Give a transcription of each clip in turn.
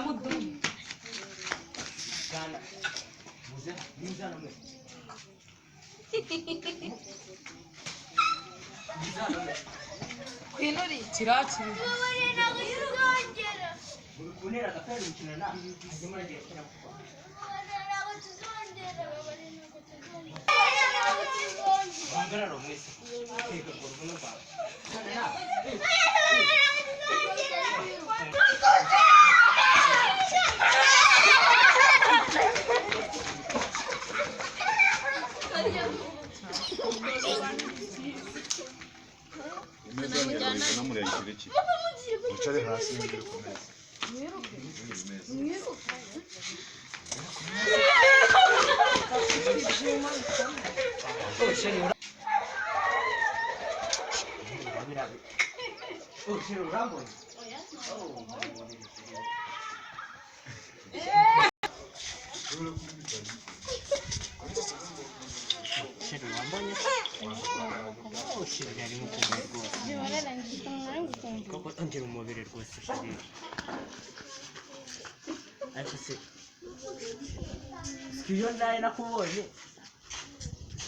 Mudumu. Bwana muze muzana mwe. Muzana mwe. Kwinuri kirakiri. Uri kuntera agapira umukino na hanyuma muragiye gukina kuko. Muhagarare mwese. Teka urwo rubuno rwawe. Muzana nawe. Imeza namurekera iki? Wicare hasi mwigire ku meza. Mwigire ku meza. Oh, chérie, Oh, chérie, urambonye? Oh, chérie, urambonye? Oh, chérie, nari ngukumbuye rwose. Koko ongera umubiri rwose, chérie. Ariko se, siko iyo ndaye nakubonye,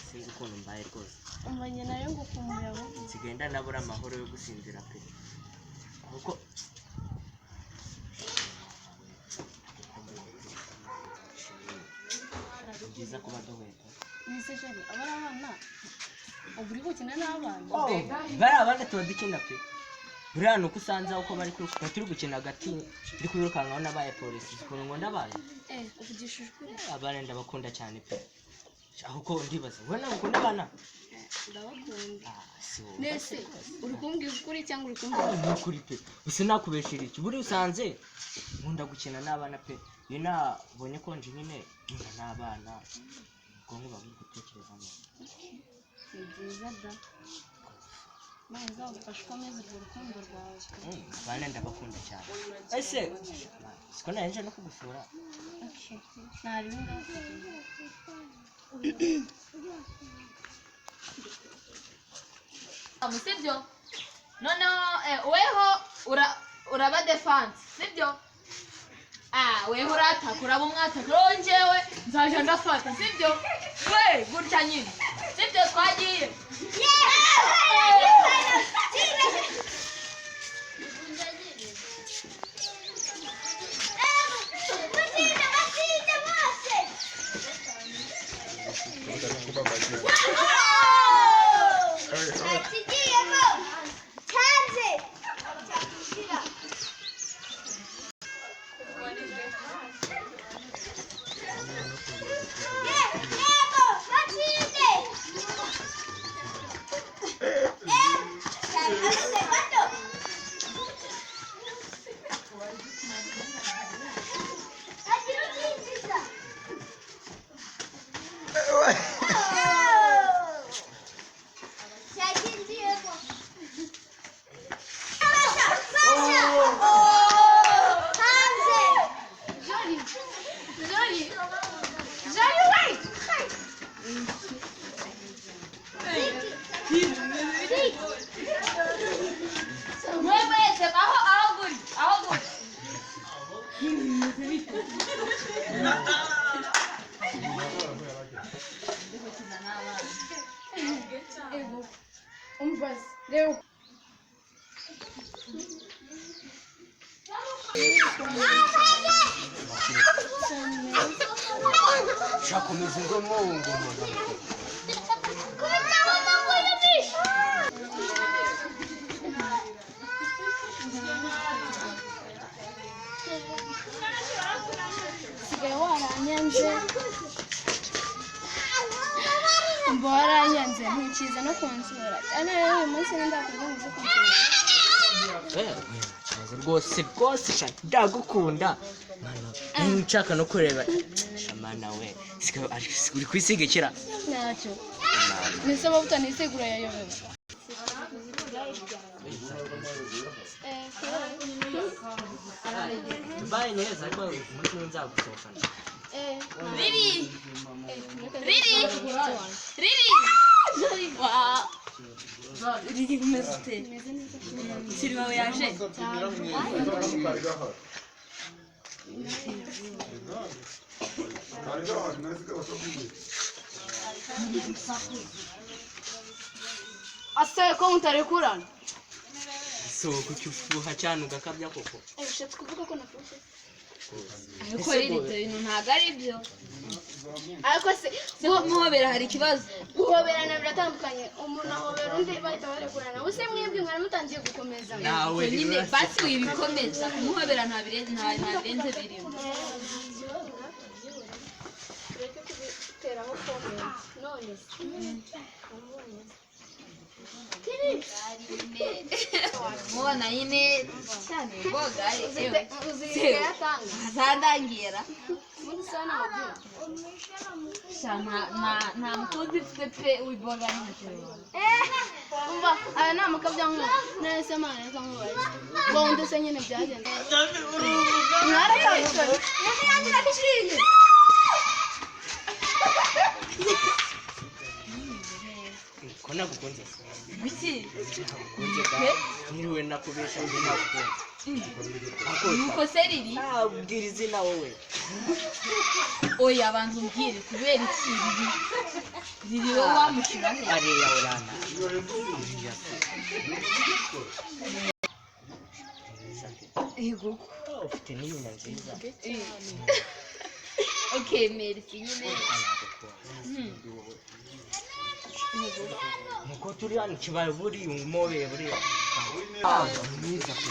sinzi ukuntu mbaye rwose. Umva nayo ngukumbuye abo. Nsigaye ndanabura amahoro yo gusinzira pe, kuko ni byiza kuba duhuye pe. Nise chérie, aba ari abana. Ubu uri gukina n'abana. Bariya abana tuba dukina pe, buriya ni uko usanze uko bari kwiruka turi gukina hagati, ndi kwirukankaho n'abaye polisi ukuntu nkunda abana. Eh, uvugishije ukuri. Abana ndabakunda cyane pe, ahubwo ndibaza wowe nawe ukunda abana? Ndabakunda. Ah, si wowe. Nese, uri kumbwiza ukuri cyangwa uri kumbwira? Ni ukuri pe, gusa nakubeshera iki, buriya usanze nkunda gukina n'abana pe, iyo nabonye konje nyine nkunda n'abana, ubwonko buba buri gutekereza neza. Ni byiza da. Imana izagufashe ukomeze urwo rukundo rwawe. Abana ndabakunda cyane. Ese siko nari no kugusura? Okay. Ntari ngaho. Sibyo? Noneho weho uraba defense, sibyo? Ah, weho urataka, uraba umwataka. Rero njyewe nzaja ndafata, sibyo? We gutya nyine. Sibyo twagiye. Jolie. Jolie, wait. Mwese aho aho guri aho guri. Ego. Umva se, reba. Shakomeza ingoma wowe ngoma. Usigaye waranyanze. Umva waranyanze ntukiza no kunsura. Cyane rero uyu munsi ndakubwira ngo uze kunsura. Kibazo rwose rwose sha ndagukunda mana, nshaka no kureba shamana we uri kwisigikira. Ntacyo. Nese amavuta nisigura yayobewe. Tubaye neza ariko umunsi umwe nzagusohokana. Riri. Riri. Riri. Wa. Riri umeze ute? Siri wawe yaje? Ase ko mutarekurana? So kuki ufuha cyane ugakabya koko? Ushatse kuvuga ko nafushye? Ariko rero ibyo bintu ntabwo ari byo. Ariko se Se muhobera hari ikibazo? Guhoberana biratandukanye, umuntu ahobera undi bahita barekurana. Ubuse mwebwe mwari mutangiye gukomeza. Nawe nyine rero basi wibikomeza, kumuhobera nta birenze, nta birenze birimo. Tureke kubiteraho comment none se wamubonye? Mubona nyine cyane bogari. Uzi ibyo yatanga? Azandangira. Ubundi se namubwira? Sha, nta mukunzi mfite pe wiboga ntacyo. Umva, aya ni amakabyankuru. None se mana, reka nkubaze, wowe se nyine byagenze mwaratandukanye? Ko nagukunze se? Biki? Nagukunze da, niriwe nakubesha ngo nagukunze. Nuko se riri? Bwira izina wowe. Oya, banza umbwire kubera iki riri riri wowe wamushyira he? Ariya urana uriya se. Mwiza pe. Yego. Oh, ufite n'inyuma nziza. Okay, merci nyine. Nagukunze nuko turi hano kibaye buriya umubeye buriya. Ah, ni mwiza pe.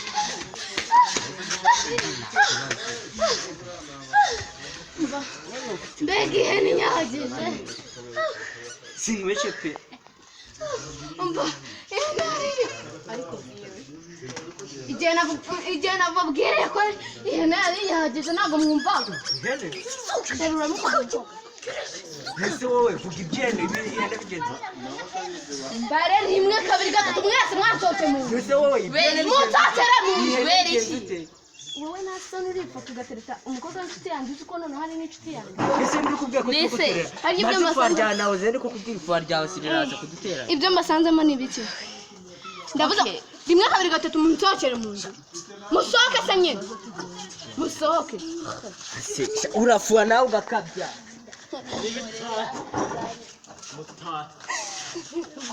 Mbega ihene inyagije! Sinyweshe pe. Umva, ihene yariye ariko igihe nababwiriye ko ihene yari yahagije ntabwo mwumvaga. Ihene? Terura mukabuko. Ese wowe vuga ibyene ihene bigenze? Mbare rimwe, kabiri, gatatu, mwese mwasohotse mu nzu. Ese wowe ibyene bigenze? Munsatire mu nzu. Ihene Kubera bigenze iki? ute? Wowe nta soni, uripfa tugatereta umukobwa w'inshuti yanjye, uzi ko noneho hari n'inshuti yanjye? Ese ndi kubwira ko turi Nese, guterera hari ibyo maze ifuha mbasanze- ryawe nawe zende ko kubwira ifuha ryawe siriraza kudutera. Ibyo mbasanzemo ni ibiki? Ndavuze Okay. rimwe, kabiri, gatatu, munsohokere mu nzu. Musohoke se nyine, musohoke. Se, urafuha nawe ugakabya.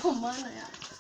Ku Mana yanjye!